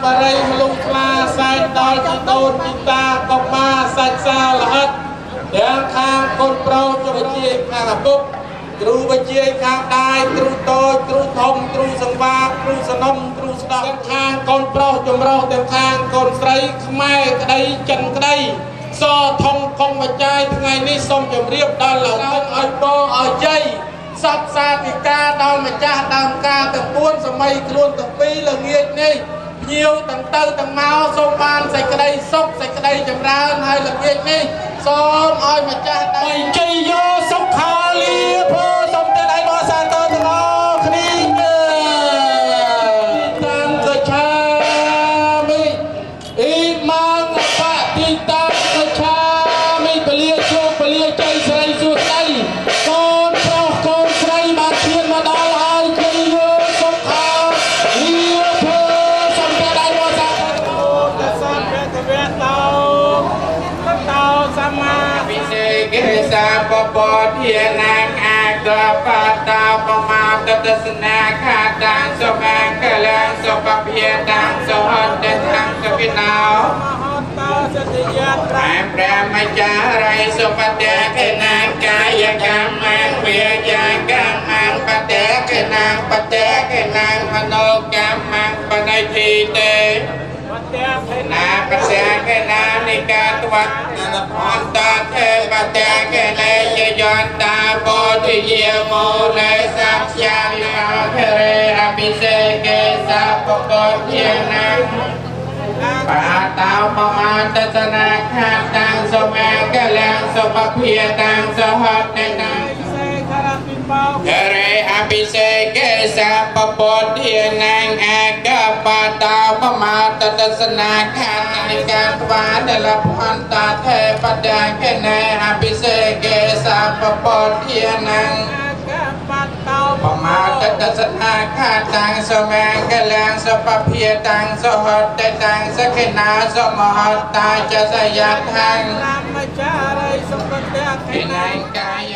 បរិយមលុងខ្លាសែនដល់ជីដូនជីតាកុមារសាច់សាលហិតទាំងខាងកូនប្រុសជវិជាខាងឪពុកគ្រូវិជាខាងដាយគ្រូតូចគ្រូធំគ្រូសង្វាគ្រូសនំគ្រូស្ដោះទាំងខាងកូនប្រុសចម្រុះទាំងខាងកូនស្រីខ្មែរក្តីចិនក្តីសធំកុំបច្ច័យថ្ងៃនេះសូមជម្រាបដល់លោកឲ្យពរឲ្យជ័យសពសាធិការដល់ម្ចាស់ដើមការទាំង4សម័យខ្លួនទាំងពីរល្ងាចនេះភ្ញៀវទាំងទៅទាំងមកសូមបានសេចក្តីសុខសេចក្តីចម្រើនហើយល្ងាចនេះសូមឲ្យម្ចាស់ដើមជ័យយោសុខាលាភសូមតែឯងសាទរទាំងអស់គ្នាតាំងកឆាមិអ៊ីម៉ាងបតិតាំងកឆាមិពលាជោគពលាជ័យស្រីសួស្តីកូនប្រុសកូនស្រីបានឈានមកដល់ហើយជ័យយោសុខាលាភសូមតែឯងសាទរសัพភៈតោតោសម្មាវិសេកេសាពពធានាងអាកបតាបមាតទស្សនាខាតាំងសុមាកលាងសុពភាតាំងសុហន្តតាំងសុគិណោមហតោសតិយាត្រា ព្រះមច្ចារិសុបតេកណាកាយកម្មងវាចាកម្មងបតេកណាបតេកណាមโนកម្មងបណិធិតេណាបតេកណានិកាតវៈនភន្តទេបតេកនេយយន្តាបោធិយាមោលេសក្យានិភរេអភិសេកេសាពកោធានាបាតោបមាតសនាខាតាំងសុមាកលាំងសុពភាតាំងសហតេតាំងរេអភិសេកេសាពពធានាងអាកបតាបមាតទស្សនាខានិកាត្វានលភន្តទេបតាកណេអភិសេកេសាពពធានាងបមាតទស្សនាខាតាំងសមាកលាំងសុពភាតាំងសហតេតាំងសខិណាសមហតាចសយថាង មចារិសុបតេ ខិណាកាយ